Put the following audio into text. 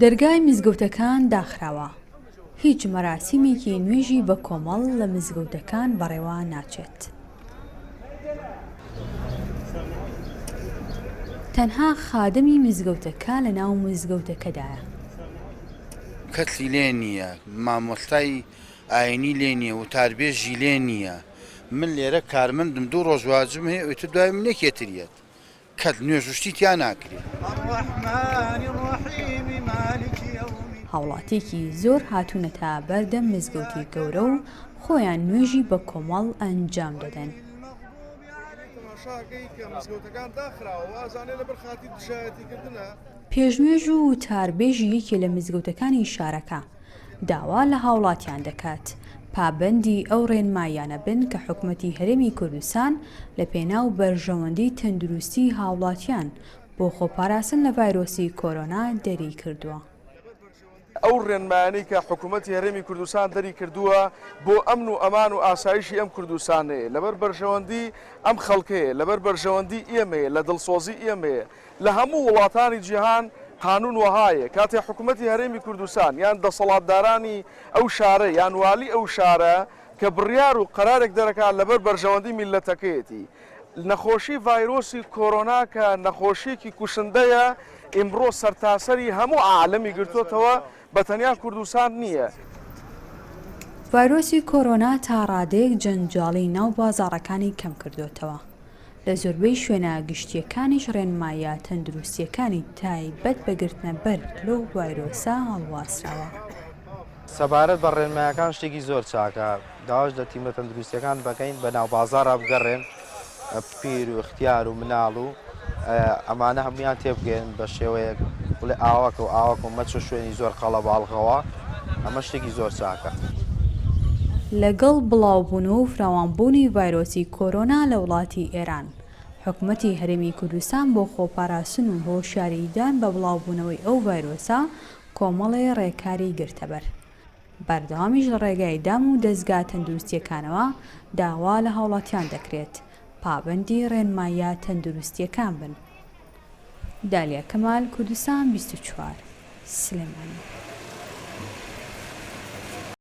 دەرگای مزگەوتەکان داخراوە، هیچ مەراسیمێکی نوێژی بەکۆمەڵ لە مزگەوتەکان بەڕێوە ناچێت. تەنها خادمی مزگەوتەکە لەناو مزگەوتەکەدایە. کەسی لێ نییە، مامۆستای ئاینی لێ نییە، وتاربێژی لێ نییە، من لێرە کارمەندم دوو ڕۆژ واجبم هەیە ئیتر دوای من یەکێ تر یەت. کەس نوێژ و شتی تیا ناکرێ. هاوڵاتیەکی زۆر هاتوونەتە بەردەم مزگەوتی گەورە و خۆیان نوێژی بە کۆمەڵ ئەنجام دەدەن. پێشنوێژ و وتاربێژی یەکێ لە مزگەوتەکانی شارەکە داوا لە هاوڵاتیان دەکات پابەندی ئەو ڕێنماییانە بن کە حکومەتی هەرێمی کوردستان لە پێناو بەرژەوەندی تەندروستی هاوڵاتیان بۆ خۆپاراستن لە ڤایرۆسی کۆرۆنا دەریکردووە. ئەو ڕێنمایانەی کە حکومەتی هەرێمی کوردستان دەریکردووە بۆ ئەمن و ئەمان و ئاسایشی ئەم کوردستانەیە، لەبەر بەرژەوەندی ئەم خەڵکەیە، لەبەر بەرژەوەندی ئێمەیە، لە دڵسۆزی ئێمەیە، لە هەموو وڵاتانی جیهان قانون وەهایە، کاتێ حکومەتی هەرێمی کوردستان یان دەسەڵاتدارانی ئەو شارە یان والی ئەو شارە کە بڕیار و قەرارێک دەرەکات لەبەر بەرژەوەندی میللەتەکەیەتی. نەخۆشی ڤایرۆسی کۆرۆنا کە نەخۆشیەکی کوشندەیە ئیمڕۆ سەرتاسەری هەموو عالەمی گرتۆتەوە بە تەنیا کوردستان نییە. ڤایرۆسی کۆرۆنا تا ڕادەیەک جەنجاڵی ناو بازاڕەکانی کەمکردۆتەوە. لە زۆربەی شوێنە گشتییەکانیش ڕێنماییە تەندروستییەکانی تایبەت بە گرتنەبەر لەو ڤایرۆسە هەڵواسراوە. سەبارەت بە ڕێنمایەکان شتێکی زۆر چاکە، داواش لە تیمە تەندروستیەکان بەکەین بە ناو بازاڕا بگەڕێن پیر و ئیختیار و مناڵ و ئەمانە هەمویان تێبگەیەنن بە شێوەیەک بڵێ ئاواکە و ئاواکە و مەچۆ شوێنی زۆر قەڵەباڵغەوە ئەمە شتێکی زۆر چاکە. لەگەڵ بڵاوبوونەوە و فراوانبوونی ڤایرۆسی کۆرۆنا لە وڵاتی ئێران، حکومەتی هەرێمی کوردستان بۆ خۆپاراستن و هۆشیاریدان بە بڵاوبوونەوەی ئەو ڤایرۆسە کۆمەڵێ ڕێکاری گرتەبەر. بەردەوامیش لە ڕێگای دام و دەزگا تەندروستییەکانەوە داوا لە هاوڵاتیان دەکرێت پابەندی ڕێنماییە تەندروستییەکان بن. دالیا کەمال، کوردستان 24، سلێمانی.